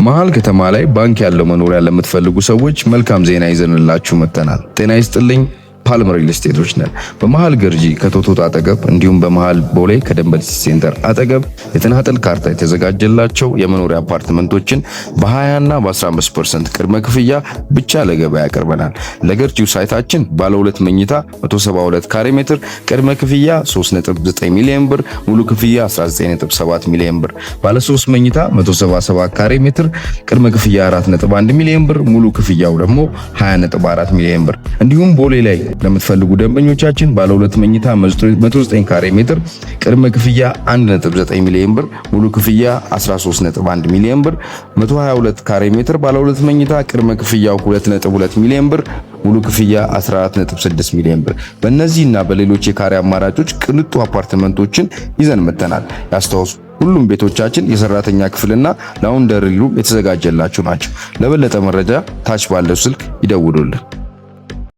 መሀል ከተማ ላይ ባንክ ያለው መኖሪያ ለምትፈልጉ ሰዎች መልካም ዜና ይዘንላችሁ መጥተናል። ጤና ይስጥልኝ። ፓልም ሪል ስቴቶች ነን። በመሃል ገርጂ ከቶቶት አጠገብ እንዲሁም በመሃል ቦሌ ከደንበል ሲቲ ሴንተር አጠገብ የተናጠል ካርታ የተዘጋጀላቸው የመኖሪያ አፓርትመንቶችን በ20 እና በ15% ቅድመ ክፍያ ብቻ ለገበያ ያቀርበናል። ለገርጂው site ኣችን ባለ ሁለት መኝታ 172 ካሬ ሜትር ቅድመ ክፍያ 3.9 ሚሊዮን ብር፣ ሙሉ ክፍያ 19.7 ሚሊዮን ብር። ባለ 3 መኝታ 177 ካሬ ሜትር ቅድመ ክፍያ 4.1 ሚሊዮን ብር፣ ሙሉ ክፍያው ደግሞ 20.4 ሚሊዮን ብር። እንዲሁም ቦሌ ላይ ለምትፈልጉ ደንበኞቻችን ባለ ሁለት መኝታ 109 ካሬ ሜትር ቅድመ ክፍያ 1.9 ሚሊዮን ብር፣ ሙሉ ክፍያ 13.1 ሚሊዮን ብር። 122 ካሬ ሜትር ባለ ሁለት መኝታ ቅድመ ክፍያው 2.2 ሚሊዮን ብር፣ ሙሉ ክፍያ 14.6 ሚሊዮን ብር። በእነዚህና በሌሎች የካሬ አማራጮች ቅንጡ አፓርትመንቶችን ይዘን መጥተናል። ያስታውሱ፣ ሁሉም ቤቶቻችን የሰራተኛ ክፍልና laundry room የተዘጋጀላቸው ናቸው። ለበለጠ መረጃ ታች ባለው ስልክ ይደውሉልን።